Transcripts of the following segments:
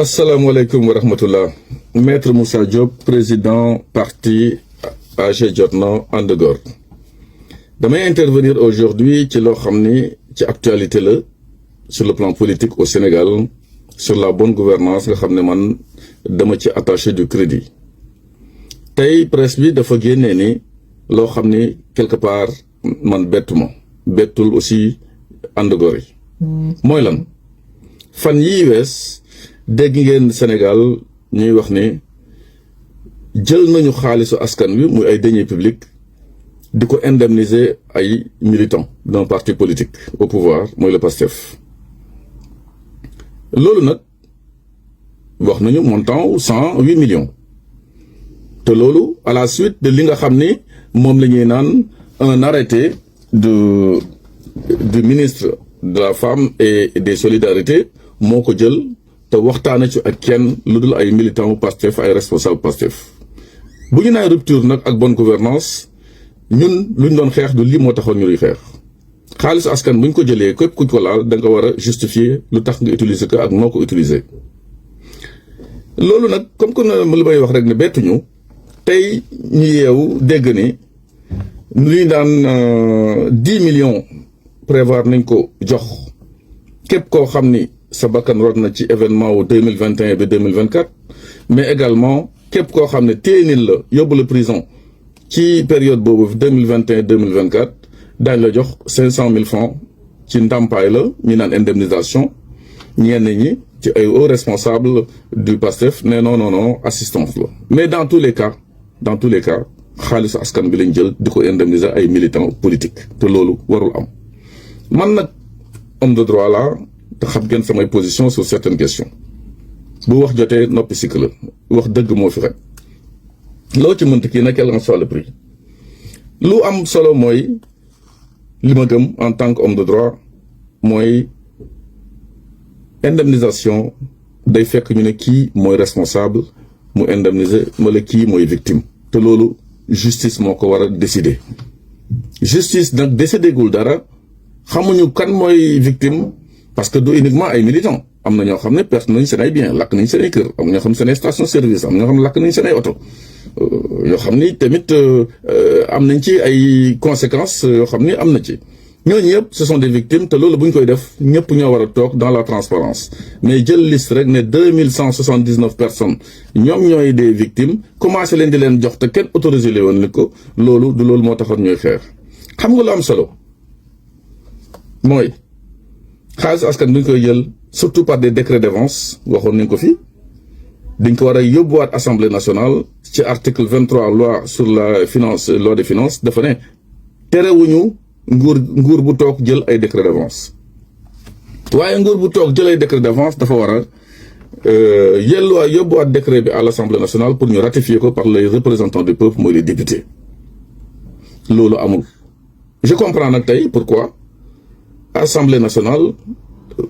asalaamaaleykum wa rahmatullah. Maître Moussa Diop, président parti AG Jotna And Gor. damay intervenir aujourd'hui ci loo xam ni ci actualité la sur le plan politique au Sénégal, sur la bonne gouvernance nga xam ne man dama ci attaché du crédit. tey presse bi dafa génnee ni loo xam ni quelque part man bettuma bettul aussi And Gor yi. mooy lan fan yii wees dégg ngeen Sénégal ñuy wax ni jël nañu xaalisu askan wi muy ay deniers publics di ko indemniser ay militants d'un parti politique au pouvoir mooy le PASTEF. loolu nag wax nañu montant 108 millions te loolu à la suite de li nga xam ni moom la ñuy naan un arrêté du ministre de la femme et des solidarités moo ko jël te waxtaana ci ak kenn lu dul ay militants PASTEF ay responsables PASTEF. bu ñu naan rupture nag ak bonne gouvernance ñun lu ñu doon xeex du lii moo taxoon ñu luy xeex xaalisu askan bu ñu ko jëlee képp ku ko laal da nga war a justifier lu tax nga utiliser ko ak noo ko utiliser. loolu nag comme que li may wax rek ne bettuñu tey ñu yeewu dégg ni lu ñu daan 10 millions prévoir nañ ko jox képp koo xam ni sa bakkan rot na ci événement wu 2021 ba 2024 mais également képp koo xam ne téenil la yóbbu la prison ci période boobu 2021 2024 daañ la jox 500 000 francs ci ndàmpaay la ñu naan indemnisation ñenn ñi ci ay hauts responsables du PASTEF ne non assistance la. mais dans tous les cas xaalisu askan bi lañ jël di ko indemniser ay militants politiques te loolu warul am. man nag homme de droit la te xam ngeen samay position sur certaines questions bu wax jotee noppi sikk la wax dëgg moo fi rek loo ci mënti kii nag quel en soit le prix lu am solo mooy li ma gëm en tant que homme de droit mooy indemnisation day fekk ñu ne kii mooy responsable mu indemniser wala kii mooy victime te loolu justice moo ko war a décider. justice nag décider gul dara xamuñu kan mooy victime parce que du uniquement ay militants am na ñoo xam ne perte nañ seen ay bien lakk nañ seen ay kër am na ñoo xam ne seen ay station service am na ñoo xam ne lakk nañ seen ay oto yoo xam ni tamit am nañ ci ay conséquences yoo xam ni am na ci ñooñu yëpp ce sont des victimes te loolu bu ñu koy def ñëpp ñoo war a toog dans la transparence mais jël liste rek ne 2179 personnes ñoom ñooy des victimes commencé leen di leen jox te kenn autorisé leen woon li ko loolu du loolu moo taxoon ñooy xeex. xam nga lu am solo mooy xaalis askan bi ñu koy jël surtout par des décrets d'avance waxoon nañ ko fi dañ ko war a yóbbuwaat assemblée nationale ci article 23 loi sur la finance loi des finances dafa ne terewuñu nguur bu toog jël ay décrets d'avance waaye nguur bu toog jël ay décrets d'avance dafa war a yóbbuwaat décret bi à l'assemblée nationale pour ñu ratifier ko par les représentants du peuple mooy les députés loolu amul. je comprends nag tey pourquoi assemblée nationale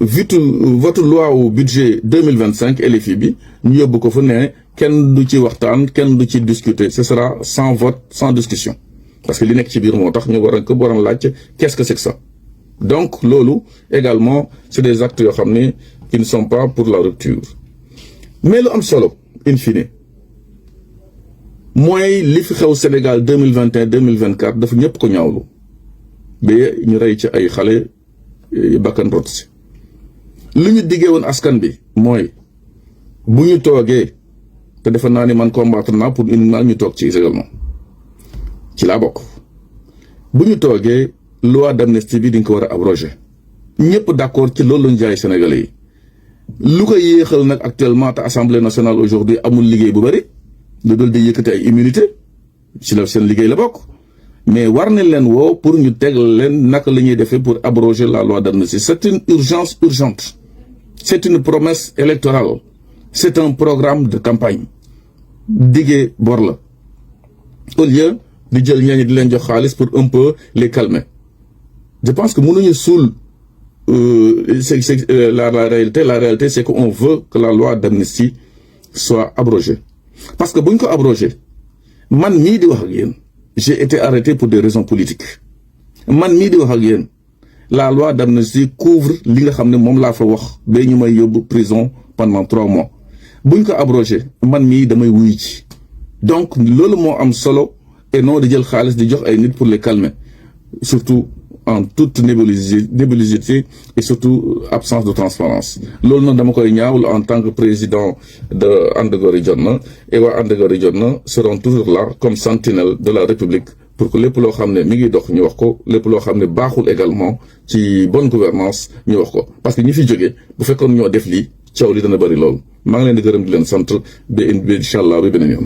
votre loi au budget 2025 LFI bi ñu yóbbu ko fu ne kenn du ci waxtaan kenn du ci discuter ce sera sans vote sans discussion parce que li nekk ci biir moo tax ñu war a laaj qu'est-ce que c'est que ça. donc loolu également c'est des actes yoo xam ne qui ne sont pas pour la rupture mais lu am solo in fine mooy li fi xew Sénégal 2021 2024 dafa ñëpp ko ñaawlu ba ñu rey ci ay xale bakkan rot si lu ñu diggee woon askan bi mooy bu ñu toogee te defe naa ni man combattre naa pour uniquement ñu toog ci également ci laa bokk bu ñu toogee loi d'amnistie bi di nga ko war a abroger ñëpp d'accord ci loolu lañu jaay Sénégalais yi lu ko yéexal nag actuellement te assemblée nationale aujourd'hui amul liggéey bu bari lu dul di yëkkati ay immunité ci la seen liggéey la bokk mais war nañ leen woo pour ñu teg leen naka la ñuy defee pour abroger la loi d'amnistie. C'est une urgence urgente c'est une promesse électorale c'est un programme de campagne diggee bor la au lieu di jël ñooñu di leen jox xaalis pour un peu les calmer. je pense que mënuñu suul la réalité c'est qu'on veut que la loi d'amnistie soit abrogée parce que bu ñu ko abrogé man mii di wax ak yéen j'ai été arrêté pour des raisons politiques man mii di wax ak yéen la loi d'amnistie couvre li nga xam ne moom laa fa wax ba ñu may yóbbu prison pendant 3 mois buñ ko abrogé man mii damay wuyu ci donc loolu moo am solo et non di jël xaalis di jox ay nit pour les calmer surtout en toute nébulosité et surtout absence de transparence loolu nag dama koy ñaawul en tant que président de And Gueuri Jotna et waa And Gueuri Jotna seront toujours là comme sentinelle de la République pour que lépp loo xam ne mi ngi dox ñu wax ko lépp loo xam ne baaxul également ci bonne gouvernance ñu wax ko parce que ñi fi jógee bu fekkoon ñoo def lii coow li dana bëri loolu maa ngi leen di gërëm di leen sant ba incha allah bi beneen yoon